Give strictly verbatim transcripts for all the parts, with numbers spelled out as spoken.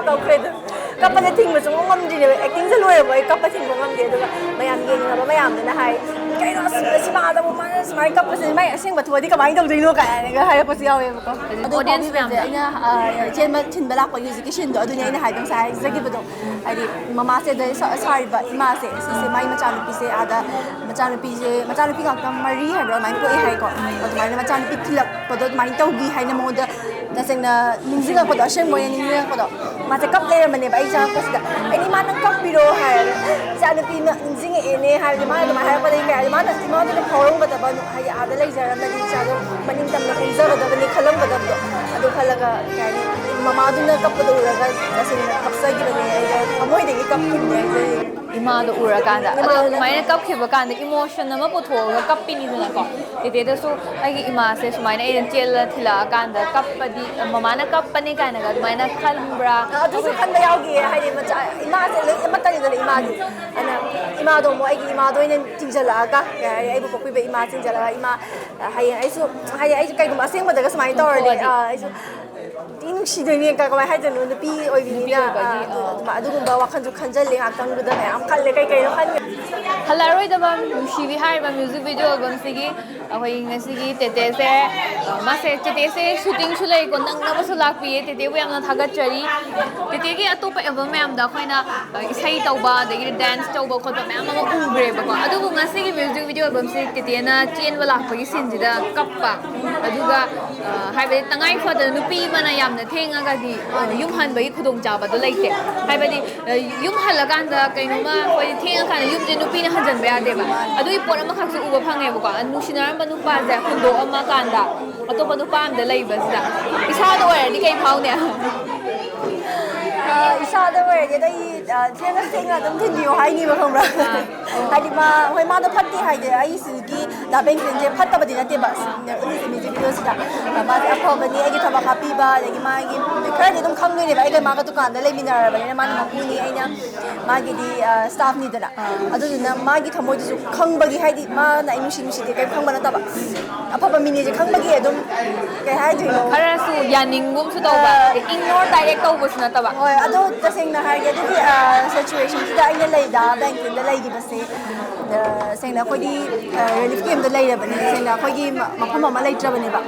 ꯇꯧꯈ꯭ꯔꯦ ꯑꯗꯨꯝ꯫ ꯀꯞꯄꯁꯦ ꯊꯤꯡꯕ ꯁꯨꯡꯉꯝ ꯉꯝꯗ꯭ꯔꯤꯅꯦꯕ꯫ ꯑꯦꯛꯇꯤꯡꯁꯦ ꯂꯣꯏꯔꯕ ꯑꯩ ꯀꯞꯄ ꯊꯤꯡꯕ ꯉꯝꯗꯦ꯫ ꯑꯗꯨꯒ ꯃꯌꯥꯝ ꯌꯦꯡꯅꯕ ꯃꯌꯥꯝꯗꯨꯅ ꯍꯥꯏ, "ꯀꯩꯅꯣ ꯑꯁ, ꯁꯤꯃꯥꯗꯕꯨ ꯃꯥꯅ ꯁꯨꯃꯥꯏꯅ ꯀꯞꯄꯁꯦ, ꯃꯥꯏ ꯑꯁꯦꯡꯕ ꯊꯣꯛꯑꯗꯤ ꯀꯃꯥꯏꯅ ꯇꯧꯗꯣꯏꯅꯣ?" ꯀꯥꯏꯅꯒ ꯍꯥꯏꯔꯛꯄꯁꯦ ꯌꯥꯎꯋꯦꯕꯀꯣ꯫ ꯑꯗꯨ ꯑꯣꯗꯤꯌꯟꯁ ꯐꯥꯎꯈꯤꯕꯁꯦ ꯃꯌꯥꯝꯅ ꯑꯩꯅ, ꯑ, ꯆꯦꯟꯕ ꯊꯤꯟꯕ ꯂꯥꯛꯄꯒꯤ ꯍꯧꯖꯤꯛꯀꯤ ꯁꯤꯟꯗꯣ ꯑꯗꯨꯅꯦ ꯑꯩꯅ ꯍꯥꯏꯕ ꯉꯁꯥꯏ ꯍꯥꯏꯖꯈꯤꯕꯗꯣ꯫ ꯍꯥꯏꯗꯤ ꯃꯃꯥꯁꯦ ꯑꯗꯩ ꯁꯥ-, ꯁꯥꯔꯤꯕ ꯏꯃꯥꯁꯦ ꯁꯤꯁꯦ ꯃꯥꯏ ꯃꯆꯥꯅꯨꯄꯤꯁꯦ ꯑꯥꯗ, ꯃꯆꯥꯅꯨꯄꯤꯁꯦ, ꯃꯆꯥꯅꯨꯄꯤ ꯉꯥꯛꯇ ꯃꯔꯤ ꯍꯥꯏꯕ꯭ꯔꯥ ꯑꯗꯨꯃꯥꯏꯅ ꯄꯣꯛꯑꯦ ꯍꯥꯏꯀꯣ꯫ ꯑꯗꯨꯃꯥꯏꯅ ꯃꯆꯥꯅꯨꯄꯤ ꯊꯤꯜꯂꯛꯄꯗꯣ ꯑꯗꯨꯃꯥꯏꯅ ꯇꯧꯈꯤ ꯍꯥꯏꯅ ꯃꯉꯣꯟꯗ ꯇꯁꯦꯡꯅ ꯅꯤꯡꯁꯤꯡꯉꯛꯄꯗꯣ, ꯑꯁꯦꯡꯕ ꯑꯣꯏꯅ ꯅꯤꯡꯁꯤꯡꯉꯛꯄꯗꯣ꯫ ꯃꯥꯁꯦ ꯀꯞ ꯂꯩꯔꯝꯕꯅꯦꯕ ꯑꯩ ꯆꯪꯉꯛꯄꯁꯤꯗ꯫ ꯑꯩꯅ, "ꯏꯃꯥ, ꯅꯪ ꯀꯞꯄꯤꯔꯣ?" ꯍꯥꯏꯔꯒ, "ꯏꯆꯥꯅꯨꯄꯤꯅ ꯅꯤꯡꯁꯤꯡꯉꯛꯑꯦꯅꯦ" ꯍꯥꯏꯕꯗꯤ ꯃꯥꯅ ꯑꯗꯨꯃꯥꯏꯅ ꯍꯥꯏꯔꯛꯄꯗꯒꯤ ꯀꯩ ꯍꯥꯏꯅꯤ, ꯃꯥꯅ, ꯏꯃꯥꯗꯨꯅ ꯐꯥꯎꯔꯝꯒꯗꯕ, ꯍꯥꯏꯗꯤ ꯑꯥꯗ ꯂꯩꯖꯔꯝꯃꯗꯤ ꯏꯆꯥꯗꯣ ꯃꯅꯤꯡ ꯇꯝꯅ ꯈꯟꯖꯒꯗꯕꯅꯤ ꯈꯜꯂꯝꯒꯗꯕꯗꯣ꯫ ꯑꯗꯨ ꯈꯜꯂꯒ ꯀꯩ ꯍꯥꯏꯅꯤ, ꯃꯃꯥꯗꯨꯅ ꯀꯞꯄꯗꯣ ꯎꯔꯒ ꯇꯁꯦꯡꯅ ꯀꯞꯆꯈꯤꯕꯅꯦ꯫ ꯑꯩꯗꯣ ꯊꯃꯣꯏꯗꯒꯤ ꯀꯞꯈꯤꯕꯅꯦ ꯍꯥꯏꯖꯔꯤꯕ꯫ ꯏꯃꯥꯗꯣ ꯎꯔꯀꯥꯟꯗ꯫ ꯑꯗꯣ ꯏꯃꯥꯗꯨꯅ ꯑꯗꯨꯃꯥꯏꯅ ꯀꯞꯈꯤꯕ ꯀꯥꯟꯗ ꯏꯃꯣꯁꯟ ꯑꯃ ꯄꯨꯊꯣꯛꯑꯒ ꯀꯞꯄꯤꯅꯤꯗꯅꯀꯣ꯫ ꯇꯦꯇꯦꯗꯁꯨ ꯑꯩꯒꯤ ꯏꯃꯥꯁꯦ ꯁꯨꯃꯥꯏꯅ ꯑꯩꯅ ꯆꯦꯜꯂ ꯊꯤꯜꯂꯛꯑꯀꯥꯟꯗ ꯀꯞꯄꯗꯤ, ꯃꯃꯥꯅ ꯀꯞꯄꯅꯦ ꯀꯥꯏꯅꯒ ꯑꯗꯨꯃꯥꯏꯅ ꯈꯟꯕ꯭ꯔꯥ? ꯑꯗꯨꯁꯨ ꯈꯟꯕ ꯌꯥꯎꯈꯤꯌꯦ꯫ ꯍꯥꯏꯗꯤ ꯃꯆꯥ, ꯏꯃꯥꯁꯦ ꯂꯣꯏ ꯑꯃꯠꯇꯅꯤꯗꯅ ꯏꯃꯥꯗꯤ꯫ ꯑꯗꯨꯅ ꯏꯃꯥꯗꯣ ꯑꯃꯨꯛ ꯑꯩꯒꯤ ꯏꯃꯥꯗꯣ ꯑꯣꯏꯅ ꯆꯤꯡꯁꯤꯜꯂꯛꯑꯒ, ꯀꯩ ꯍꯥꯏꯔꯦ, ꯑꯩꯕꯨ ꯄꯣꯛꯄꯤꯕ ꯏꯃꯥ ꯆꯤꯡꯁꯤꯜꯂꯒ, ꯏꯃꯥ, ꯍꯌꯦꯡ ꯑꯩꯁꯨ, ꯍꯥꯏꯗꯤ ꯑꯩꯁꯨ ꯀꯩꯒꯨꯝꯕ ꯑꯁꯦꯡꯕꯗꯒ ꯁꯨꯃꯥꯏꯅ ꯇꯧꯔꯗꯤ, ꯑꯣꯟꯊꯣꯛꯑꯗꯤ꯫ ꯑꯥ, ꯑꯩꯁꯨ ꯊꯤ ꯅꯨꯡꯁꯤꯗꯣꯏꯅꯦ꯫ ꯀ-, ꯀꯃꯥꯏꯅ ꯍꯥꯏꯗꯣꯏꯅꯣ? ꯅꯨꯄꯤ ꯅꯨꯄꯤ ꯑꯣꯏꯕꯅꯤꯅ, ꯑꯣꯏꯕꯒꯤ, ꯑꯥ, ꯑꯗꯨ-, ꯑꯥ꯫ ꯑꯗꯨꯃ-, ꯑꯗꯨꯒꯨꯝꯕ ꯋꯥꯈꯜꯁꯨ ꯈꯟꯖꯜꯂꯦ ꯉꯥꯛꯇꯪꯗꯨꯗ꯫ ꯃꯌꯥꯝ ꯈꯜꯂꯦ, ꯀꯩ ꯀꯩꯅꯣ ꯈꯟꯈ꯭ꯔꯦ꯫ ꯍꯜꯂꯛꯑꯔꯣꯏꯗꯕ ꯅꯨꯡꯁꯤꯕꯤ ꯍꯥꯏꯔꯤꯕ ꯃ꯭ꯌꯨꯖꯤꯛ ꯚꯤꯗꯤꯑꯣ ꯑꯦꯜꯕꯝꯁꯤꯒꯤ ꯑꯩꯈꯣꯏ ꯉꯁꯤꯒꯤ ꯇꯦꯇꯦꯁꯦ, ꯑ, ꯃꯥꯁꯦ, ꯇꯦꯇꯦꯁꯦ ꯁꯨꯇꯤꯡꯁꯨ ꯂꯩꯀꯣ, ꯅꯪꯅꯕꯁꯨ ꯂꯥꯛꯄꯤꯌꯦ꯫ ꯇꯦꯇꯦꯕꯨ ꯌꯥꯝꯅ ꯊꯥꯒꯠꯆꯔꯤ꯫ ꯇꯦꯇꯦꯒꯤ ꯑꯇꯣꯞꯄ ꯑꯦꯜꯕꯝ ꯃꯌꯥꯝꯗ ꯑꯩꯈꯣꯏꯅ, ꯑ, ꯏꯁꯩ ꯇꯧꯕ, ꯑꯗꯒꯤꯗꯤ ꯗꯥꯟꯁ ꯇꯧꯕ ꯈꯣꯠꯄ ꯃꯌꯥꯝ ꯑꯃ ꯎꯈ꯭ꯔꯦꯕꯀꯣ꯫ ꯑꯗꯨꯕꯨ ꯉꯁꯤꯒꯤ ꯃ꯭ꯌꯨꯖꯤꯛ ꯚꯤꯗꯤꯑꯣ ꯑꯦꯜꯕꯝꯁꯦ ꯇꯦꯇꯦꯅ ꯆꯦꯟꯕ ꯂꯥꯛꯄꯒꯤ ꯁꯤꯟꯁꯤꯗ ꯀꯞꯄ, ꯑꯗꯨꯒ, ꯑ, ꯍꯥꯏꯕꯗꯤ ꯇꯉꯥꯏ ꯐꯗꯅ ꯅꯨꯄꯤ ꯑꯃꯅ ꯌꯥꯝꯅ ꯊꯦꯡꯉꯒꯗꯤ, ꯑ, ꯌꯨꯝ ꯍꯟꯕꯒꯤ ꯈꯨꯗꯣꯡꯆꯥꯕꯗꯣ ꯂꯩꯇꯦ꯫ ꯍꯥꯏꯕꯗꯤ, ꯑ, ꯌꯨꯝ ꯍꯜꯂꯀꯥꯟꯗ ꯀꯩꯅꯣꯝꯃ ꯑꯩꯈꯣꯏ ꯊꯦꯡꯉꯀꯥꯟꯗ ꯌꯨꯝꯁꯦ ꯅꯨꯄꯤꯅ ꯍꯟꯖꯟꯕ ꯌꯥꯗꯦꯕ꯫ ꯑꯗꯨꯒꯤ ꯄꯣꯠ ꯑꯃꯈꯛꯁꯨ ꯎꯕ ꯐꯪꯉꯦꯕꯀꯣ꯫ ꯅꯨꯡꯁꯤꯅꯔꯝꯕ ꯅꯨꯄꯥꯁꯦ ꯍꯨꯟꯗꯣꯛꯑꯝꯃꯀꯥꯟꯗ ꯑꯇꯣꯞꯄ ꯅꯨꯄꯥ ꯑꯃꯗ ꯂꯩꯕꯁꯤꯗ ꯏꯁꯥꯗ ꯑꯣꯏꯔꯗꯤ ꯀꯩ ꯐꯥꯎꯅꯤ? ꯑ, ꯏꯁꯥꯗ ꯑꯣꯏꯔꯗꯤ ꯑꯗꯩ, ꯑ, ꯊꯦꯡꯉꯁꯨ ꯊꯦꯡꯅ ꯑꯗꯨꯝ ꯊꯤꯟꯕꯤꯌꯣ ꯍꯥꯏꯅꯤꯕ, ꯈꯪꯕ꯭ꯔꯥ? ꯑꯥ꯫ ꯍꯥꯏꯗꯤ ꯃꯥ, ꯍꯣꯏ, ꯃꯥꯗꯣ ꯐꯠꯇꯦ ꯍꯥꯏꯗꯤ ꯑꯩ ꯁꯤꯒꯤ ꯗꯥ ꯕꯦꯡꯀ꯭ꯂꯤꯟꯁꯦ ꯐꯠꯇꯕꯗꯤ ꯅꯠꯇꯦꯕ꯫ ꯑꯥ꯫ ꯏꯪꯂꯤꯁ ꯃ꯭ꯌꯨꯖꯤꯛ ꯁꯤꯗ ꯃꯥꯁꯦ ꯑꯐꯕꯅꯤ, ꯑꯩꯒꯤ ꯊꯕꯛ ꯍꯥꯞꯄꯤꯕ, ꯑꯗꯒꯤ ꯃꯥꯒꯤ ꯈꯔꯗꯤ ꯑꯗꯨꯝ ꯈꯪꯗꯣꯏꯅꯦꯕ, ꯑꯩꯒ ꯃꯥꯒ ꯗꯨꯀꯥꯟꯗ ꯂꯩꯃꯤꯟꯅꯔꯕꯅꯤꯅ, ꯃꯥꯅ ꯃꯄꯨꯅꯤ, ꯑꯩꯅ ꯃꯥꯒꯤꯗꯤ ꯁ꯭ꯇꯥꯐꯅꯤꯗꯅ꯫ ꯑꯗꯨꯗꯨꯅ ꯃꯥꯒꯤ ꯊꯃꯣꯏꯗꯨꯁꯨ ꯈꯪꯕꯒꯤ, ꯍꯥꯏꯗꯤ ꯃꯥꯅ ꯑꯩ ꯅꯨꯡꯁꯤ ꯅꯨꯡꯁꯤꯗꯦ ꯀꯔꯤꯝ ꯈꯪꯕ ꯅꯠꯇꯕ, ꯑꯐꯕ ꯃꯤꯅꯦꯁꯦ ꯈꯪꯕꯒꯤ ꯑꯗꯨꯝ, ꯀꯩ ꯍꯥꯏꯗꯣꯏꯅꯣ, ꯈꯔꯁꯨ ꯌꯥꯅꯤꯡꯒꯨꯝꯁꯨ ꯇꯧꯕ, ꯑꯥ꯫ Ignore direct ꯇꯧꯕꯁꯨ ꯅꯠꯇꯕ꯫ ꯍꯣꯏ, ꯑꯗꯣ ꯇꯁꯦꯡꯅ ꯍꯥꯏꯔꯒꯦ, ꯑꯗꯨꯒꯤ ꯁꯤꯆꯨꯋꯦꯁꯟꯁꯤꯗ ꯑꯩꯅ ꯂꯩꯗ ꯕꯦꯡꯀꯤꯡꯗ ꯂꯩꯈꯤꯕꯁꯦ, ꯑ, ꯁꯦꯡꯅ ꯑꯩꯈꯣꯏꯗꯤ ꯔꯤꯂꯤꯐ ꯀꯦꯝꯞꯇ ꯂꯩꯔꯕꯅꯤꯅ, ꯁꯦꯡꯅ ꯑꯩꯈꯣꯏꯒꯤ ꯃ- ꯃꯐꯝ ꯑꯃ ꯂꯩꯇ꯭ꯔꯕꯅꯦꯕ꯫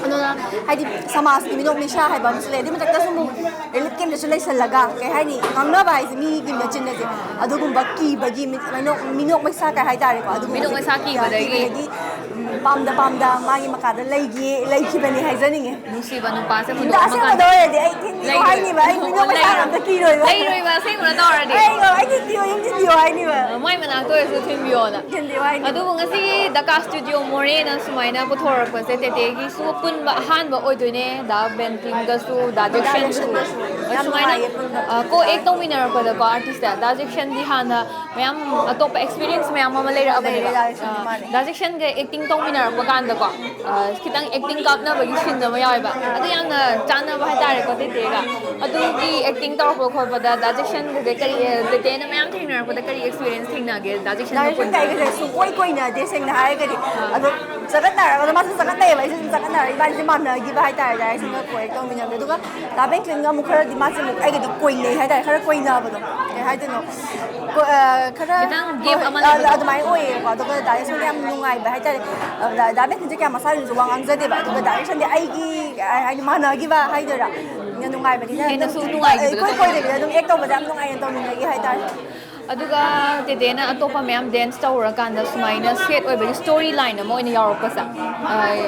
ꯑꯗꯨꯅ ꯍꯥꯏꯗꯤ ꯁꯃꯥꯖꯀꯤ ꯃꯤꯅꯣꯛ ꯃꯤꯁꯥ ꯍꯥꯏꯕ ꯑꯃꯁꯨ ꯂꯩ, ꯑꯗꯨꯏ ꯃꯊꯛꯇꯁꯨ ꯑꯃꯨꯛ ꯔꯤꯂꯤꯐ ꯀꯦꯝꯞꯇꯁꯨ ꯂꯩꯁꯜꯂꯒ, ꯀꯩ ꯍꯥꯏꯅꯤ, ꯉꯥꯡꯅꯕ ꯍꯥꯏꯁꯦ ꯃꯤꯒꯤ ꯃꯆꯤꯟ ꯑꯁꯦ, ꯑꯗꯨꯒꯨꯝꯕ ꯀꯤꯕꯒꯤ ꯃꯤ- ꯃꯤꯅꯣꯛ- ꯃꯤꯅꯣꯛ ꯃꯩꯁꯥ ꯀꯩ ꯍꯥꯏꯇꯥꯔꯦꯀꯣ, ꯑꯗꯨꯒꯨꯝꯕ ꯃꯤꯅꯣꯛ ꯃꯩꯁꯥ ꯀꯤꯕꯗꯒꯤ꯫ ꯎꯝ, ꯄꯥꯝꯗ ꯄꯥꯝꯗ ꯃꯥꯒꯤ ꯃꯈꯥꯗ ꯂꯩꯒꯦ ꯂꯩꯈꯤꯕꯅꯤ ꯍꯥꯏꯖꯅꯤꯡꯉꯦ꯫ ꯅꯨꯡꯁꯤꯕ ꯅꯨꯄꯥꯁꯦ ꯑꯗ ꯍꯨꯟꯗꯣꯛꯑꯝꯃ ꯑꯁꯦꯡꯕꯗ ꯀꯥꯟꯗ ꯑꯣꯏꯔꯗꯤ ꯑꯩ ꯊꯤꯟꯕꯤꯌꯣ ꯂꯩꯔꯣꯏ꯫ ꯂꯩꯔꯣꯏꯕ, ꯑꯩ ꯃꯤꯅꯣꯛ ꯃꯩꯁꯥ ꯑꯝꯇ ꯀꯤꯔꯣꯏꯕ꯫ ꯂꯩꯔꯣꯏꯕ, ꯑꯁꯦꯡꯕ ꯇꯧꯔꯗꯤ꯫ ꯑꯩ ꯑꯩ ꯊꯤꯟꯕꯤꯌꯣ, ꯌꯨꯝ ꯊꯤꯟꯕꯤꯌꯣ ꯍꯥꯏꯅꯤꯕ꯫ ꯃꯥꯏ ꯃꯅꯥꯛꯇ ꯑꯣꯏꯔꯁꯨ ꯊꯤꯟꯕꯤꯌꯣꯅ꯫ ꯊꯤꯟꯕꯤꯌꯣ ꯍꯥꯏꯅꯤ꯫ ꯑꯗꯨꯕꯨ ꯉꯁꯤꯒꯤ The Ka Studio Moreꯅ ꯁꯨꯃꯥꯏꯅ ꯄꯨꯊꯣꯔꯛꯄꯁꯦ ꯇꯦꯇꯦꯒꯤꯁꯨ ꯄꯨꯟꯕ ꯑꯍꯥꯟꯕ ꯑꯣꯏꯗꯣꯏꯅꯦ, ꯗꯥ ꯕꯦꯟꯇꯤꯟꯒꯁꯨ, ꯗꯥ ꯖꯦꯛꯁꯟꯒꯁꯨ꯫ ꯖꯦꯛꯁꯟꯒꯁꯨ꯫ ꯌꯥꯝ ꯁꯨꯃꯥꯏꯅ, ꯅꯨꯡꯉꯥꯏꯌꯦ ꯄꯨꯟꯕ꯫ ꯑ, ꯀꯣ ꯑꯦꯛ ꯇꯧꯃꯤꯟꯅꯔꯛꯄꯗꯀꯣ ꯑꯥꯔꯇꯤꯁꯇ꯫ ꯗꯥ ꯖꯦꯛꯁꯟꯗꯤ ꯍꯥꯟꯅ ꯃꯌꯥꯝ ꯑꯇꯣꯞꯄ ꯑꯦꯛꯁꯄꯤꯔꯤꯌꯟꯁ ꯃꯌꯥꯝ ꯑꯃ ꯂꯩꯔꯛꯑꯕꯅꯦꯕ꯫ ꯂꯩꯔꯦ, ꯗꯥ ꯖꯦꯛꯁꯟꯗꯤ, ꯑ, ꯃꯥꯅꯦ꯫ ꯗꯥ ꯖꯦꯛꯁꯟꯒ ꯑꯦꯛꯇꯤꯡ ꯇꯧꯃꯤꯟꯅꯔꯛꯄ ꯀꯥꯟꯗꯀꯣ, ꯑ, ꯈꯤꯇꯪ ꯑꯦꯛꯇꯤꯡ ꯀꯥꯞꯅꯕꯒꯤ ꯁꯤꯟ ꯑꯃ ꯌꯥꯎꯋꯦꯕ꯫ ꯑꯗꯨ ꯌꯥꯝꯅ ꯆꯥꯟꯅꯕ ꯍꯥꯏꯇꯥꯔꯦꯀꯣ ꯇꯦꯇꯦꯒ꯫ ꯑꯗꯨꯒꯤ ꯑꯦꯛꯇꯤꯡ ꯇꯧꯔꯛꯄ ꯈꯣꯠꯄꯗ ꯗꯥ ꯖꯦꯛꯁꯟꯒꯁꯦ ꯀꯔꯤ, ꯑ, ꯇꯦꯇꯦꯅ ꯃꯌꯥꯝ ꯊꯦꯡꯅꯔꯛꯄꯗ ꯀꯔꯤ ꯑꯦꯛꯁꯄꯤꯔꯤꯌꯟꯁ ꯊꯦꯡꯅꯒꯦ ꯗꯥ ꯖꯦꯛꯁꯟꯒ ꯗꯥꯏꯔꯦꯛꯁꯟ ꯄꯨꯟꯕꯗ? ꯀꯩꯒꯁꯦ ꯁꯨꯡꯀꯣꯏ ꯀꯣꯏꯅꯗꯦ, ꯁꯦꯡꯅ ꯍꯥꯏꯔꯒꯗꯤ꯫ ꯑꯗꯣ ꯆꯒꯠꯅꯔꯒ ꯃꯥꯁꯨ ꯆꯒꯠꯅꯩꯌꯦꯕ, ꯑꯩꯁꯨ ꯑꯗꯨꯝ ꯆꯒꯠꯅꯔꯒ ꯏꯕꯥꯅꯤꯁꯦ ꯃꯥꯟꯅꯈꯤꯕ ꯍꯥꯏꯇꯥꯔꯦ, ꯗꯥꯏꯔꯦꯛꯁꯟꯒ ꯀꯣ ꯑꯦꯛ ꯇꯧꯃꯤꯟꯅꯕꯗꯣ꯫ ꯑꯗꯨꯒ ꯗꯥ ꯕꯦꯟꯇꯤꯟꯒ ꯑꯃꯨꯛ ꯈꯔꯗꯤ ꯃꯥꯁꯦ ꯑꯃꯨꯛ ꯑꯩꯒꯗꯤ ꯀꯣꯏꯅꯩ ꯍꯥꯏꯇꯥꯔꯦ, ꯈꯔ ꯀꯣꯏꯅꯕꯗꯣ, ꯀꯩ ꯍꯥꯏꯗꯣꯏꯅꯣ, ꯀꯣ- ꯑ, ꯈꯔ ꯈꯤꯇꯪ gap ꯑꯃ ꯑ, ꯂꯩꯕꯗꯣ꯫ ꯑꯗꯨꯃꯥꯏꯅ ꯑꯣꯏꯌꯦꯕꯀꯣ꯫ ꯑꯗꯨꯒ ꯗꯥꯏꯔꯦꯛꯁꯟꯗꯤ ꯌꯥꯝ ꯅꯨꯡꯉꯥꯏꯕ ꯍꯥꯏꯇꯥꯔꯦ꯫ ꯑ, ꯗꯥ- ꯗꯥ ꯕꯦꯟꯇꯤꯟꯁꯦ ꯀꯌꯥ ꯃꯁꯥꯒꯤꯁꯨ ꯋꯥ ꯉꯥꯡꯖꯗꯦꯕ, ꯑꯗꯨꯒ ꯗꯥꯏꯔꯦꯛꯁꯟꯗꯤ ꯑꯩꯒꯤ, ꯑ, ꯍꯥꯏꯗꯤ ꯃꯥꯟꯅꯈꯤꯕ ꯍꯥꯏꯗꯣꯏꯔꯥ, ꯌꯥꯝ ꯅꯨꯡꯉꯥꯏꯕꯅꯤꯅ ꯍꯦꯟꯅꯁꯨ ꯑꯗꯨꯝ ꯅꯨꯡꯉꯥꯏꯈꯤꯕꯗꯣ ꯏꯀꯣꯏ ꯇꯧꯕꯅꯦ꯫ ꯀꯣꯏꯗꯕꯤꯗ ꯑꯗꯨꯝ ꯑꯦꯛ ꯇꯧꯕꯗ ꯌꯥꯝ ꯅꯨꯡꯉꯥꯏꯅ ꯇꯧꯃꯤꯟꯅꯈꯤ ꯍꯥꯏꯇꯥꯔꯦ꯫ ꯑꯗꯨꯒ ꯇꯦꯇꯦꯅ ꯑꯇꯣꯞꯄ ꯃꯌꯥꯝ ꯗꯦꯟꯁ ꯇꯧꯔꯀꯥꯟꯗ ꯁꯨꯃꯥꯏꯅ ꯁꯦꯠ ꯑꯣꯏꯕꯒꯤ ꯁ꯭ꯇꯣꯔꯤ ꯂꯥꯏꯟ ꯑꯃ ꯑꯣꯏꯅ ꯌꯥꯎꯔꯛꯄꯁꯦ,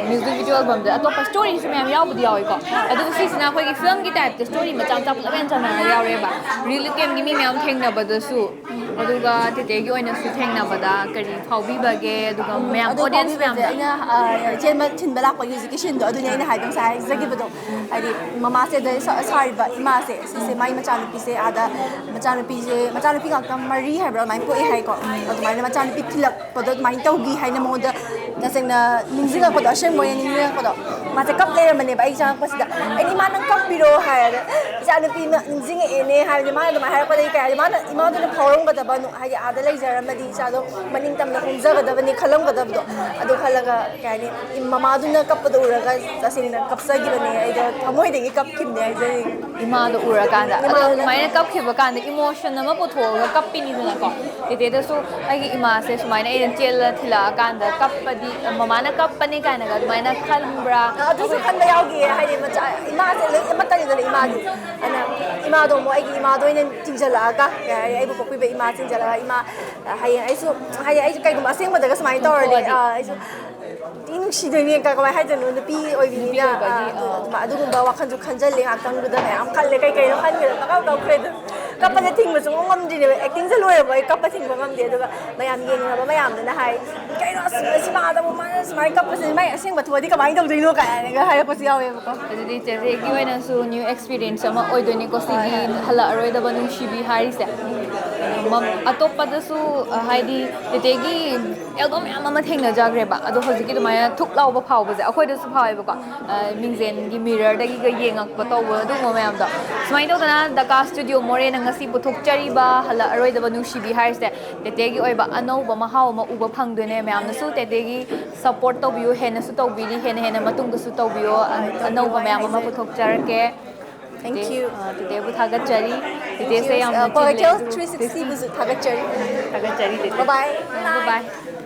ꯃ꯭ꯌꯨꯖꯤꯛ ꯚꯤꯗꯤꯑꯣ ꯑꯦꯜꯕꯝꯗ ꯑꯇꯣꯞꯄ ꯁ꯭ꯇꯣꯔꯤꯁꯨ ꯃꯌꯥꯝ ꯌꯥꯎꯕꯗꯤ ꯌꯥꯎꯋꯦꯀꯣ꯫ ꯑꯗꯨꯕꯨ ꯁꯤꯁꯤꯅ ꯑꯩꯈꯣꯏꯒꯤ ꯐꯤꯂꯝꯒꯤ ꯇꯥꯏꯞꯇ ꯁ꯭ꯇꯣꯔꯤ ꯃꯆꯥ ꯃꯆꯥ ꯄꯨꯂꯞ ꯌꯥꯟꯁꯟꯅꯔꯒ ꯌꯥꯎꯔꯛꯑꯦꯕ꯫ ꯔꯤꯂꯤꯐ ꯀꯦꯝꯞꯀꯤ ꯃꯤ ꯃꯌꯥꯝ ꯊꯦꯡꯅꯕꯗꯁꯨ, ꯑꯗꯨꯒ ꯇꯦꯇꯦꯒꯤ ꯑꯣꯏꯅꯁꯨ ꯊꯦꯡꯅꯕꯗ ꯀꯔꯤ ꯐꯥꯎꯕꯤꯕꯒꯦ? ꯑꯗꯨꯒ ꯃꯌꯥꯝ, ꯑꯗꯨ ꯑꯣꯗꯤꯌꯦꯟꯁ ꯐꯥꯎꯕꯤꯕꯁꯦ ꯃꯌꯥꯝꯗ꯫ ꯑꯩꯅ, ꯑ, ꯆꯦꯟꯕ ꯊꯤꯟꯕ ꯂꯥꯛꯄꯒꯤ ꯍꯧꯖꯤꯛꯀꯤ ꯁꯤꯟꯗꯣ ꯑꯗꯨꯅꯦ ꯑꯩꯅ ꯍꯥꯏꯗꯣ ꯉꯁꯥꯏ ꯍꯥꯏꯖꯈꯤꯕꯗꯣ꯫ ꯍꯥꯏꯗꯤ ꯃꯃꯥꯁꯦ ꯑꯗꯩ ꯁꯥ- ꯁꯥꯔꯤꯕ ꯏꯃꯥꯁꯦ ꯁꯤꯁꯦ, ꯃꯥꯏ ꯃꯆꯥꯅꯨꯄꯤꯁꯦ ꯑꯥꯗ, ꯃꯆꯥꯅꯨꯄꯤꯁꯦ, ꯃꯆꯥꯅꯨꯄꯤ ꯉꯥꯛꯇ ꯃꯔꯤ ꯍꯥꯏꯕ꯭ꯔꯥ ꯑꯗꯨꯃꯥꯏꯅ ꯄꯣꯛꯑꯦ ꯍꯥꯏꯀꯣ꯫ ꯑꯗꯨꯃꯥꯏꯅ ꯃꯆꯥꯅꯨꯄꯤ ꯊꯤꯜꯂꯛꯄꯗꯣ ꯑꯗꯨꯃꯥꯏꯅ ꯇꯧꯈꯤ ꯍꯥꯏꯅ ꯃꯉꯣꯟꯗ ꯇꯁꯦꯡꯅ ꯅꯤꯡꯁꯤꯡꯉꯛꯄꯗꯣ, ꯑꯁꯦꯡꯕ ꯑꯣꯏꯅ ꯅꯤꯡꯁꯤꯡꯉꯛꯄꯗꯣ꯫ ꯃꯥꯁꯦ ꯀꯞ ꯂꯩꯔꯝꯕꯅꯦꯕ ꯑꯩ ꯆꯪꯉꯛꯄꯁꯤꯗ꯫ ꯑꯩꯅ, "ꯏꯃꯥ, ꯅꯪ ꯀꯞꯄꯤꯔꯣ?" ꯍꯥꯏꯔꯒ, "ꯏꯆꯥꯅꯨꯄꯤ ꯅꯤꯡꯁꯤꯡꯉꯛꯑꯦꯅꯦ" ꯍꯥꯏꯕꯗꯤ ꯃꯥꯅ ꯑꯗꯨꯃꯥꯏꯅ ꯍꯥꯏꯔꯛꯄꯗꯒꯤ ꯀꯩ ꯍꯥꯏꯗꯤ ꯃꯥꯅ ꯏꯃꯥꯗꯨꯅ ꯐꯥꯎꯔꯝꯒꯗꯕ ꯅꯨ-, ꯍꯥꯏꯗꯤ ꯑꯥꯗ ꯂꯩꯖꯔꯝꯃꯗꯤ ꯏꯆꯥꯗꯣ ꯃꯅꯤꯡ ꯇꯝꯅ ꯍꯣꯡꯖꯒꯗꯕꯅꯤ ꯈꯜꯂꯝꯒꯗꯕꯗꯣ꯫ ꯑꯗꯨ ꯈꯜꯂꯒ ꯀꯩ ꯍꯥꯏꯅꯤ, ꯃꯃꯥꯗꯨꯅ ꯀꯞꯄꯗꯣ ꯎꯔꯒ ꯇꯁꯦꯡꯅ ꯀꯞꯆꯈꯤꯕꯅꯦ꯫ ꯑꯩꯗꯣ ꯊꯃꯣꯏꯗꯒꯤ ꯀꯞꯈꯤꯕꯅꯦ ꯍꯥꯏꯖꯔꯤꯕ꯫ ꯏꯃꯥꯗꯣ ꯎꯔꯀꯥꯟꯗ, ꯑꯗꯣ ꯑꯗꯨꯃꯥꯏꯅ ꯀꯞꯈꯤꯕ ꯀꯥꯟꯗ ꯏꯃꯣꯁꯟ ꯑꯃ ꯄꯨꯊꯣꯛꯑꯒ ꯀꯞꯄꯤꯅꯤꯗꯅꯀꯣ꯫ ꯇꯦꯇꯦꯗꯁꯨ ꯑꯩꯒꯤ ꯏꯃꯥꯁꯦ ꯁꯨꯃꯥꯏꯅ ꯑꯩꯅ ꯆꯦꯜꯂ ꯊꯤꯜꯂꯛꯑꯀꯥꯟꯗ ꯀꯞꯄꯗꯤ, ꯃꯃꯥꯅ ꯀꯞꯄꯅꯤ ꯀꯥꯏꯅꯒ ꯑꯗꯨꯃꯥꯏꯅ ꯈꯟꯕ꯭ꯔꯥ? ꯑꯗꯨꯁꯨ ꯈꯟꯕ ꯌꯥꯎꯈꯤꯌꯦ꯫ ꯍꯥꯏꯗꯤ ꯃꯆꯥ, ꯏꯃꯥꯁꯦ ꯂꯣꯏ ꯑꯃꯠꯇꯅꯤꯗꯅ ꯏꯃꯥꯗꯤ꯫ ꯑꯗꯨꯅ ꯏꯃꯥꯗꯣ ꯑꯃꯨꯛ ꯑꯩꯒꯤ ꯏꯃꯥꯗꯣ ꯑꯣꯏꯅ ꯆꯤꯡꯁꯤꯜꯂꯛꯑꯒ, ꯀꯩ ꯍꯥꯏꯅꯤ, ꯑꯩꯕꯨ ꯄꯣꯛꯄꯤꯕ ꯏꯃꯥ ꯆꯤꯡꯁꯤꯜꯂꯛꯑꯒ, "ꯏꯃꯥ, ꯍꯌꯦꯡ ꯑꯩꯁꯨ, ꯍꯥꯏꯗꯤ ꯑꯩꯁꯨ ꯀꯩꯒꯨꯝꯕ ꯑꯁꯦꯡꯕꯗꯒ ꯁꯨꯃꯥꯏꯅ ꯇꯧꯔꯗꯤ, ꯊꯣꯛꯑꯗꯤ꯫ ꯑꯥ, ꯑꯩꯁꯨ ꯊꯤ ꯅꯨꯡꯁꯤꯗꯣꯏꯅꯦ", ꯀ-, ꯀꯃꯥꯏꯅ ꯍꯥꯏꯗꯣꯏꯅꯣ, ꯅꯨꯄꯤ ꯑꯣꯏꯕꯅꯤꯅ꯫ ꯅꯨꯄꯤ ꯑꯣꯏꯕꯒꯤ, ꯑꯥ, ꯑꯗꯨ-, ꯑꯥ꯫ ꯑꯗꯨ-, ꯑꯗꯨꯒꯨꯝꯕ ꯋꯥꯈꯜꯁꯨ ꯈꯟꯖꯜꯂꯦ ꯉꯥꯛꯇꯪꯗꯨꯗ, ꯃꯌꯥꯝ ꯈꯜꯂꯦ, ꯀꯩ ꯀꯩꯅꯣ ꯈꯟꯈ꯭ꯔꯦ, ꯄꯪꯀꯞ ꯀꯞꯈ꯭ꯔꯦ ꯑꯗꯨꯝ꯫ ꯀꯞꯄꯁꯦ ꯊꯤꯡꯕ ꯁꯨꯡꯉꯝ ꯉꯝꯗ꯭ꯔꯤꯅꯦꯕ꯫ ꯑꯦꯛꯇꯤꯡꯁꯦ ꯂꯣꯏꯔꯕ ꯑꯩ ꯀꯞꯄ ꯊꯤꯡꯕ ꯉꯝꯗꯦ꯫ ꯑꯗꯨꯒ ꯃꯌꯥꯝ ꯌꯦꯡꯅꯕ ꯃꯌꯥꯝꯗꯨꯅ ꯍꯥꯏ, "ꯀꯩꯅꯣ ꯑꯁ, ꯁꯤꯃꯥꯗꯕꯨ ꯃꯥꯅ ꯁꯨꯃꯥꯏꯅ ꯀꯞꯄꯁꯦ, ꯃꯥꯏ ꯑꯁꯦꯡꯕ ꯊꯣꯛꯑꯗꯤ ꯀꯃꯥꯏꯅ ꯇꯧꯗꯣꯏꯅꯣ?" ꯀꯥꯏꯅꯒ ꯍꯥꯏꯔꯛꯄꯁꯨ ꯌꯥꯎꯋꯦꯕꯀꯣ꯫ ꯑꯗꯨꯗꯤ ꯆꯦꯆꯦꯒꯤ ꯑꯣꯏꯅꯁꯨ ꯅ꯭ꯌꯨ ꯑꯦꯛꯁꯄꯤꯔꯤꯌꯦꯟꯁ ꯑꯃ ꯑꯣꯏꯗꯣꯏꯅꯤꯀꯣ, ꯁꯤꯒꯤ ꯍꯜꯂꯛꯑꯔꯣꯏꯗꯕ ꯅꯨꯡꯁꯤꯕꯤ ꯍꯥꯏꯔꯤꯁꯦ꯫ ꯃꯝ-, ꯑꯇꯣꯞꯄꯗꯁꯨ, ꯑ, ꯍꯥꯏꯗꯤ ꯇꯦꯇꯦꯒꯤ ꯑꯦꯜꯕꯝ ꯃꯌꯥꯝ ꯑꯃ ꯊꯦꯡꯅꯖꯈ꯭ꯔꯦꯕ, ꯑꯗꯣ ꯍꯧꯖꯤꯛꯀꯤ ꯑꯗꯨꯃꯥꯏꯅ ꯊꯨꯛ ꯂꯥꯎꯕ ꯐꯥꯎꯕꯁꯦ ꯑꯩꯈꯣꯏꯗꯁꯨ ꯐꯥꯎꯋꯦꯕꯀꯣ꯫ ꯑ, ꯃꯤꯡꯖꯦꯜꯒꯤ ꯃꯤꯔꯔꯗꯒꯤꯒ ꯌꯦꯡꯉꯛꯄ ꯇꯧꯕ ꯑꯗꯨꯒꯨꯝꯕ ꯃꯌꯥꯝꯗꯣ꯫ ꯁꯨꯃꯥꯏꯅ ꯇꯧꯗꯅ ꯗꯀꯥ ꯁ꯭ꯇꯨꯗꯤꯑꯣ ꯃꯣꯔꯦꯅ ꯉꯁꯤ ꯄꯨꯊꯣꯛꯆꯔꯤꯕ ꯍꯜꯂꯛꯑꯔꯣꯏꯗꯕ ꯅꯨꯡꯁꯤꯕꯤ ꯍꯥꯏꯔꯤꯁꯦ ꯇꯦꯇꯦꯒꯤ ꯑꯣꯏꯕ ꯑꯅꯧꯕ ꯃꯍꯥꯎ ꯑꯃ ꯎꯕ ꯐꯪꯗꯣꯏꯅꯦ꯫ ꯃꯌꯥꯝꯅꯁꯨ ꯇꯦꯇꯦꯒꯤ ꯁꯞꯄꯣꯔꯠ ꯇꯧꯕꯤꯌꯨ, ꯍꯦꯟꯅꯁꯨ ꯇꯧꯕꯤꯔꯤ, ꯍꯦꯟꯅ ꯍꯦꯟꯅ ꯃꯇꯨꯡꯗꯁꯨ ꯇꯧꯕꯤꯌꯣ꯫ ꯑ-, ꯑꯅꯧꯕ ꯃꯌꯥꯝ ꯑꯃ ꯄꯨꯊꯣꯛꯆꯔꯛꯀꯦ꯫ Thank ꯇꯦꯇꯦ, you. ꯑ, ꯇꯦꯇꯦꯕꯨ ꯊꯥꯒꯠꯆꯔꯤ꯫ ꯇꯦꯇꯦꯁꯦ Thank you. ꯌꯥꯝꯅ ꯑ, Poetel ꯆꯤꯜꯂꯦ꯫ three sixty ꯕꯨꯁꯨ ꯊꯥꯒꯠꯆꯔꯤ꯫ ꯊꯥꯒꯠꯆꯔꯤ ꯇꯦꯇꯦ꯫ Bye bye. Bye bye.